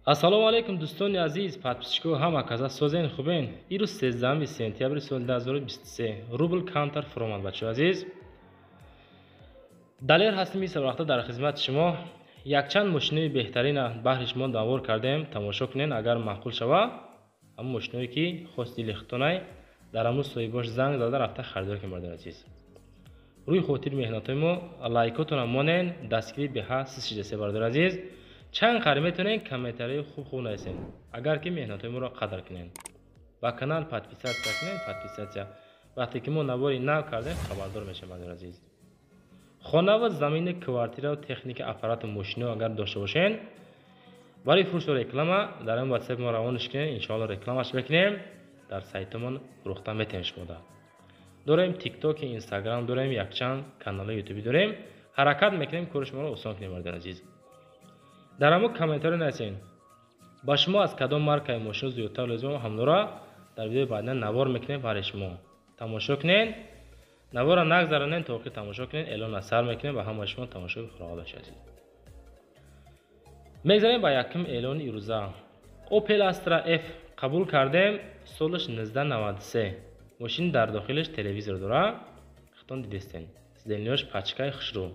Ассалому алайкум, дӯстони азиз, подписчик о, ҳама каза созен, хубен? Ирӯз 13 сентябри соли 2023, рубл камтар фуромад, бачаҳо азиз. Далер ҳастем, ин вақта дар хизмати шумо. Якчанд мошинои беҳтарина баҳри шумо навор кардем, тамошо кунен, агар маъқул шава, ҳамон мошиное ки хости лихтонай, дар ҳамун соҳибош занг зада рафта харидор кунед, бародари азиз. Рӯи хотири меҳнатҳои мо лайкотона монен, дастгирӣ беҳа сиз шидасе, бародари азиз. Чанд қари метавонед комментарии хуб хуб нависед, агар ки меҳнатҳои моро қадр кунед. Ба канал подписаться кунед, подписаться. Вақте ки мо навори нав кардем, хабардор мешавед, бародари азиз. Хона ва замини, квартира, техника, аппарату мошино агар дошта бошед, барои фурӯшу реклама дар ин WhatsApp мо равонаш кунед, иншоалло рекламаш мекунем, дар сайтамон фурӯхта метавонем шумода. Дорем TikTok, Instagram дорем, якчанд канали ютубӣ дорем. Ҳаракат мекунем кори шуморо осон кунем, бародари азиз. Дар ҳамон комментарио нависед, ба шумо аз кадом маркаи мошино зиёдтар лозим, ҳамдора дар видеои баъдина навор мекунем барои шумо. Тамошо кунед, навора нагзаронед, то охир тамошо кунед, эълон сар мекунем ба ҳамаи шумо тамошои фуроғат бошад, азиз. Мегзарем ба якум эълони ирӯза. Opel Astra F қабул кардем, солаш 1993. Мошин дар дохилаш телевизор дора, хитон дидестен. Сиденье ш пачкаи хушрӯ.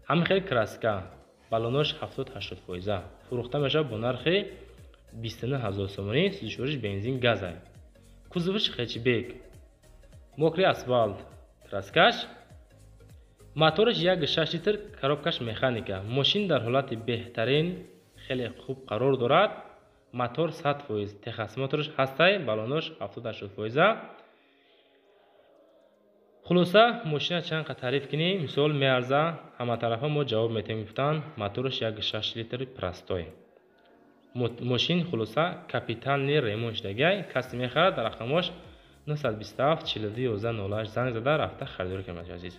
Ҳамин хел краска, баллонош 70-80 фоиза. Фурӯхта мешавад бо нархи 29 ҳазор сомонӣ, сӯзишвориш бензин газай. Кузоваш хэтчбек. Мокрый асфальт, краскаш. Мотораш 1,6 литр, коробкаш механика. Мошин дар ҳолати беҳтарин, хеле хуб қарор дорад. Мотор 100%, техосмотраш ҳастай, баллонош 70-80 фоиза. Хулоса, мошина чанд қа таъриф кунӣ, мисол меарза, ҳаматарафа мо ҷавоб метавонем гуфтан, мотораш 1,6 литр простой. Мошин хулоса капитальный ремонт шудагиай, касе мехарад, дар рақамош 927 42 11 08 занг зада рафта харидорӣ кунад, азиз.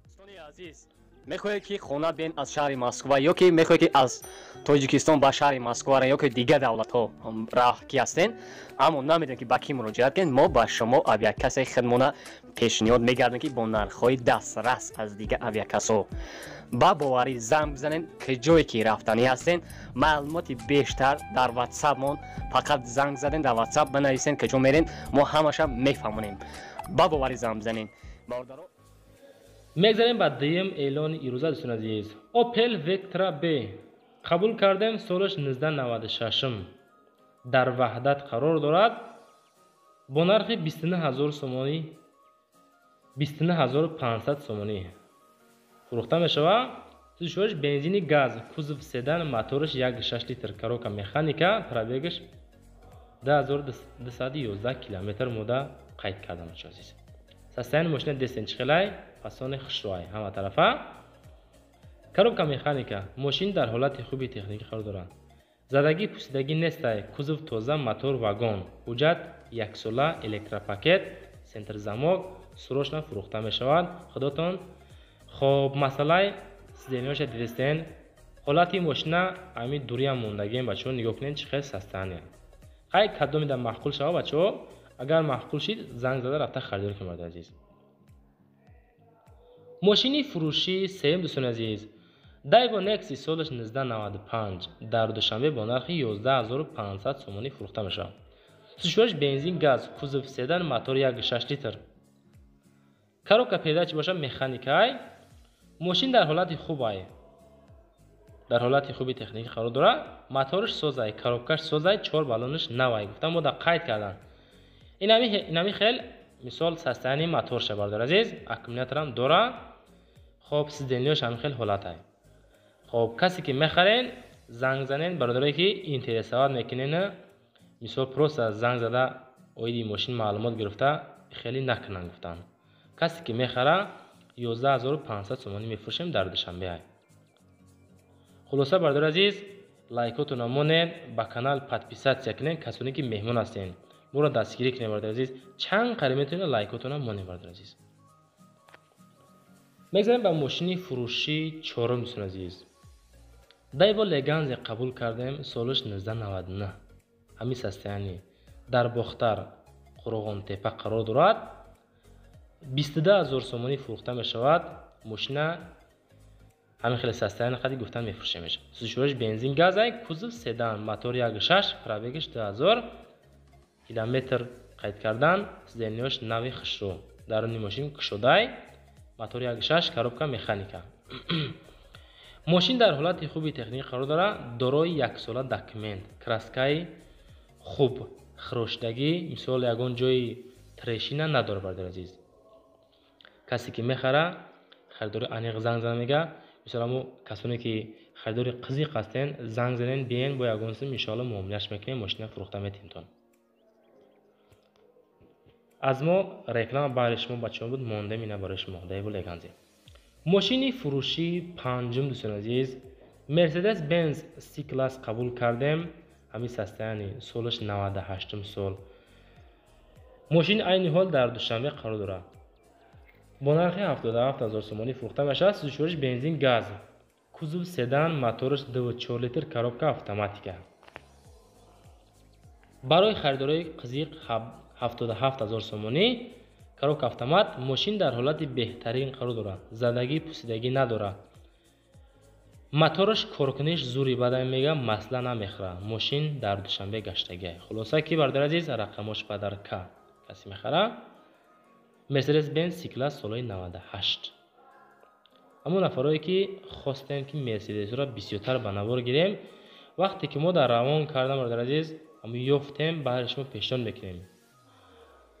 Дӯстони азиз, мехоҳед ки хона бен аз шаҳри Москва ё ки мехоҳед ки аз Тоҷикистон ба шаҳри Москва ё ки дигар давлатҳо раҳ ки ҳастен, аммо намедонед ки ба кӣ муроҷиат кунед, мо ба шумо авиакассаи хидмона пешниҳод мегардем, ки бо нархҳои дастрас аз дигар авиакассаҳо. Ба боварӣ занг бизанед, ки ҷое ки рафтанӣ ҳастен, маълумоти бештар дар ватсапмон, фақат занг заден, дар ватсап бинависен ки ҷо мерен, мо ҳамаша мефаҳмонем. Ба боварӣ занг бизанед, бародаро. Мегзарем ба дуюм эълони ирӯза, дӯстони азиз. Opel Vectra B қабул кардем, солаш 1996, дар Ваҳдат қарор дорад, бо нархи 29 ҳазор сомонӣ, 29 500 сомонӣ фурӯхта мешавад. Сӯзишвориш бензини газ, кузов седан, мотораш 1,6 литр, коробка механика, пробегаш 2211 километр мода қайд кардам, азиз. Состояние мошина дестен чӣ хелай, фасони хушрӯай ҳама тарафа. Коробка механика, мошин дар ҳолати хуби техникӣ қарор дорад. Задагӣ пусидагӣ нестай, кузов тоза, мотор вагон. Ҳуҷҷат яксола, электропакет, центр замок, срочно фурӯхта мешавад. Худотон хоб масъалаи сиденье ша дидестен, ҳолати мошина ами дуриам мондагием, бачаҳо, нигоҳ кунед чӣ хел состояние. Хай, кадомида маъқул шава, бачаҳо, агар маъқул шид, занг зада рафта харидорӣ кунед, азиз. Мошини фурӯшии сеюм, дӯстони азиз, Daewoo Nexia солаш 1995, дар Душанбе бо нархи 11 500 сомонӣ фурӯхта мешавад. Сӯзишвориш бензин газ, кузов седан, мотор 1,6 литр. Коробка передачи бошад механикай. Мошин дар ҳолати хубай. Дар ҳолати хуби техникӣ қарор дорад. Мотораш созай, коробкаш созай, чор баллонаш навай. Гуфтам мо дар қайд кардан. Инами хел мисол состояние моторша, бародар азиз, аккумуляторам дора. Хоб, сиденье ш ҳамин хел ҳолатай. Хоб, касе ки мехарен, занг занен, бародарое ки интересовать мекунен, мисол просто занг зада оиди мошин маълумот гирифта хеле накунанд гуфтанд. Касе ки мехара, 11 500 сомонӣ мефурӯшем, дар Душанбе. Хулоса, бародари азиз, лайкотона монед, ба канал подписаться кунед, касоне ки меҳмон ҳастен. Моро дастгирӣ кунед, бародари азиз. Чанд қариб метавонед лайкотона монед, бародари азиз. Мегзарем ба мошини фурӯшии чорум, дӯстони азиз. Daewoo Leganza қабул кардем, солаш 1999. Ҳамин состояние дар Бохтар, Қурғонтепа қарор дорад. 22 ҳазор сомонӣ фурӯхта мешавад. Мошина Ҳамин хеле состояние қади гуфтан мефурӯшемеш. Сӯзишвориш бензин газай, кузов седан, мотор 1.6, пробегаш 2000 километр қайд кардан, сиденьяш нави хушрӯ. Даруни мошин кушодай, мотор 1.6, коробка механика. Мошин дар ҳолати хуби техникӣ қарор дорад, дорои яксола документ, краскаи хуб, хирошидагӣ, мисол ягон ҷои трещина надорад, бародари азиз. Касе ки мехара, харидори аниқ занг зада мега, мисол ҳамо касоне ки харидори қизиқ ҳастен, занг занен, биен, бо ягон сум иншоалло муомилаш мекунем, мошина фурӯхта метиҳемтон. Аз мо реклама баҳри шумо бачаҳо буд, мондем ина барои шумо. Даибул эганзе. Мошини фурӯшии панҷум, дӯстони азиз, Mercedes Benz C-класс қабул кардем. Ҳамин состояние солаш 98 сол. Мошин айни ҳол дар Душанбе қарор дорад. Бо нархи 77 000 сомонӣ фурӯхта мешавад. Сӯзишвориш бензин газ. Кузов седан, мотораш 2.4 литр, коробка автоматика. Барои харидорои қизиқ 77 000 сомонӣ, коробка автомат. Мошин дар ҳолати беҳтарин қарор дорад, задагӣ, пусидагӣ надорад. Мотораш коркуниш зури бадан мега, масла намехӯрад. Мошин дар Душанбе гаштагиай. Хулоса ки, бародари азиз, рақамош падарка касе мехарад. Mercedes Benz C-класс солҳои 98. Ҳамон нафарое ки хостем ки Мерседесро бисёртар ба навор гирем, вақте ки мо дар равон кардам, бародари азиз, ҳамон ёфтем, баҳри шумо пешниҳод мекунем.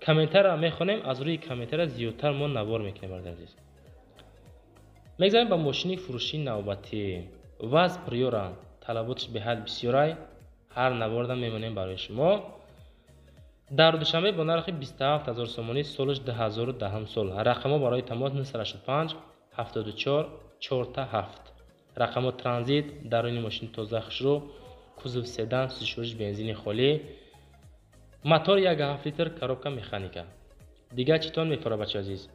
Комментарро мехонем, аз рӯи комментария зиёдтар мо навор мекунем, бародари азиз. Мегзарем ба мошини фурӯшии навбатӣ. ВАЗ Приора, талаботаш беҳад бисёрай, ҳар наворда мемонем барои шумо. Дар Душанбе бо нархи 27 000 сомонӣ, солаш 2010 сол. Рақамҳо барои тамос 985 74 47. Рақамҳо транзит, даруни мошин тоза хушрӯ, кузов седан, сӯзишвориш бензини холӣ, мотор 1.7 литр, коробка механика. Дигар читон мефурад, бачаи азиз?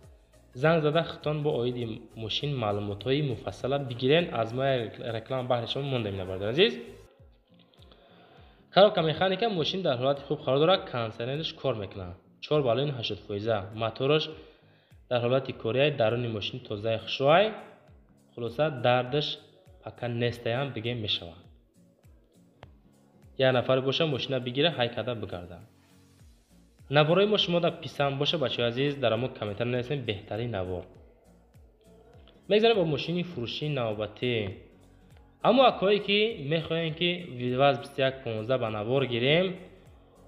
Занг зада худтон бо оиди мошин маълумотҳои муфассала бигирен. Аз мо реклама баҳри шумо мондем ина, бародари азиз. Коробка механика, мошин дар ҳолати хуб қарор дорад, кондитсионераш кор мекунад. 4 баллони 80 фоиза, мотораш дар ҳолати кориай, даруни мошин тозаи хушрӯай. Хулоса дардаш пока нестаям бигем мешавад. Як нафар боша, мошина бигира, ҳай карда бигарда. Наворои мо шумо дар писанд боша, бачаҳои азиз, дар ҳамон комментар нависем беҳтарин навор. Мегзарем ба мошини фурӯшии навбатӣ. Аммо акое ки мехоҳем ки ВАЗ 2115 ба навор гирем,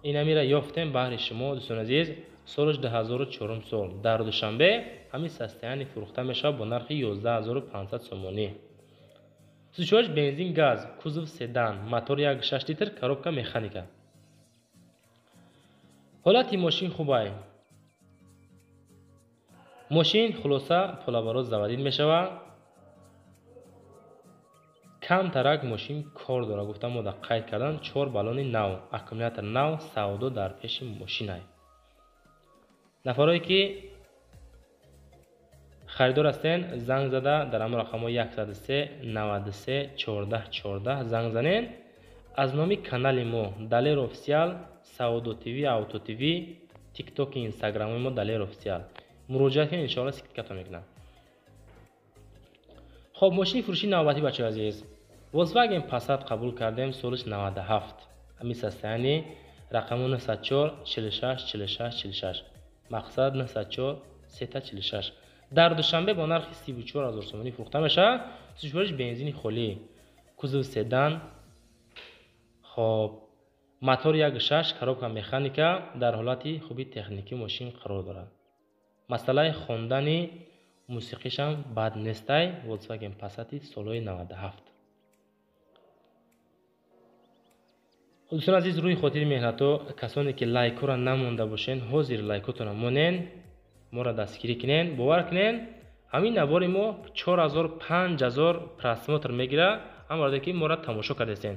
инамира ёфтем баҳри шумо, дӯстони азиз. Солаш 2004 сол, дар Душанбе ҳамин состояние фурӯхта мешавад бо нархи 11 500 сомонӣ. Сӯзишвориш бензин газ, кузов седан, мотор 1.6 литр, коробка механика. Ҳолати мошин хубай. Мошин хулоса полоборот заводить мешавад. Камтарак мошин кор дорад, гуфтам мо дар қайд кардан, чор баллони нав, аккумулятор нав, савдо дар пеши мошинай. Нафарое ки харидор ҳастен, занг зада дар ҳамон рақамҳои 103 93 14 14 занг занен. Аз номи канали мо Далер Офисиал, Савдо ТВ, Авто ТВ, Тиктоки, Инстаграмои мо Далер Офисиал муроҷиат кунед, иншоалло скидкатон мекунам. Хоб, мошини фурӯшии навбатӣ, бачаҳои азиз, Volkswagen Passat қабул кардем, солаш 97. Ҳамин состояние, рақаму 904 46 46 46. Мақсад 904 346. Дар Душанбе бо нархи 34 000 сомонӣ фурӯхта мешавад. Сӯзишвориш бензини холӣ, кузов седан, хоб, мотор 1.6, коробка механика, дар ҳолати хуби техникӣ мошин қарор дорад. Масъалаи хондани мусиқишам бад нестай. Volkswagen Passat солҳои 97. Дӯстони азиз, рӯи хотири меҳнатҳо, касоне ки лайкҳоро намонда бошен, ҳозир лайкотонро монен, моро дастгирӣ кунен. Бовар кунен, ҳамин навори мо 4000, 5000 просмотр мегирад, ҳамварде ки моро тамошо кардастен,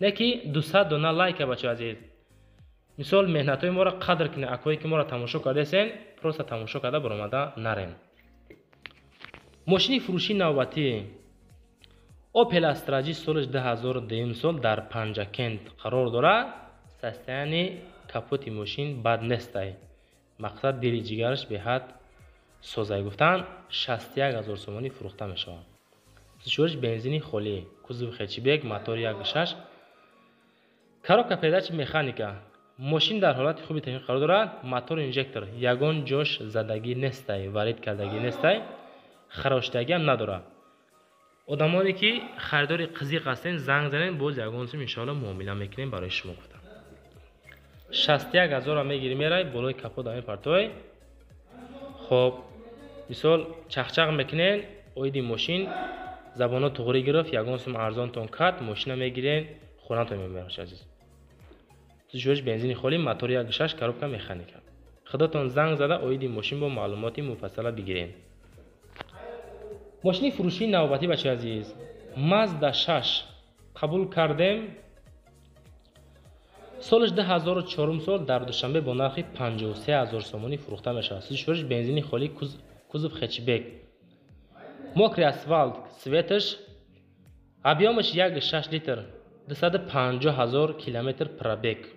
не ки 200 дона лайка. Бачаҳои азиз, мисол, меҳнатҳои моро қадр кунед. Акое ки моро тамошо кардастен, просто тамошо карда баромада нарем. Мошини фурӯшии навбатӣ Opel Astra J, солаш 2002 сол, дар Панҷакент қарор дорад. Состояние капоти мошин бад нестай. Мақсад дили ҷигараш беҳад созай гуфтан, 61 000 сомонӣ фурӯхта мешавад. Сӯзишвориш бензини холӣ, кузов хэтчбек, мотор 1.6, коробка передачи механика. Мошин дар ҳолати хуби техникӣ қарор дорад. Мотор инжектор, ягон ҷош задагӣ нестай, варид кардагӣ нестай, хароштагиам надорад. Одамоне ки харидори қизиқ ҳастен, занг занен, боз ягон сум иншоалло муомила мекунем барои шумо гуфтам. 61 ҳазорро мегирӣ, мерай, болои капота мепартой. Хоб, мисол, чахчақ мекунен оиди мошин, забонҳо туғрӣ гирифт, ягон сум арзонтон кард, мошина мегирен, хонатон мебараш, азиз. Сӯзишвориш бензини холӣ, мотор 1.6, коробка механика. Худатон занг зада, оиди мошин бо маълумоти муфассала бигирен. Мошини фурӯшии навбатӣ, бачаи азиз, Мазда 6 қабул кардем, солаш 2004 сол, дар Душанбе бо нархи 53 ҳазор сомонӣ фурӯхта мешавад. Сӯзишвориш бензини холӣ, кузов хэтчбек, мокрый асфальт цвет аш, объём аш 1.6 литр, 250 ҳазор километр пробег,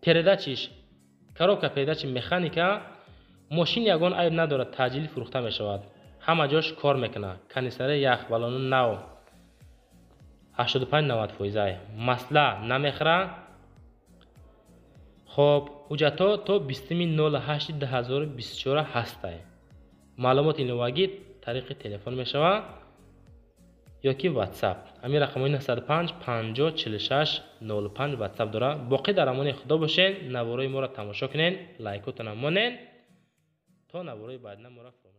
передачи ш коробка передачи механика. Мошин ягон айб надорад, таъҷилӣ фурӯхта мешавад. Ҳама ҷош кор мекунад, кондитсионери ях, балону нав, 85-90 фоизай, масла намехӯра. Хоб, ҳуҷҷатҳо то 20.08.2024 ҳастай. Маълумоти иловагӣ тариқи телефон мешавад ё ки WhatsApp. Ҳамин рақамҳои 905 50 46 05 WhatsApp дорад. Боқӣ дар амони Худо бошен, наворои моро тамошо кунен, лайкотона монен, то наворои баъдина моро фаромӯш.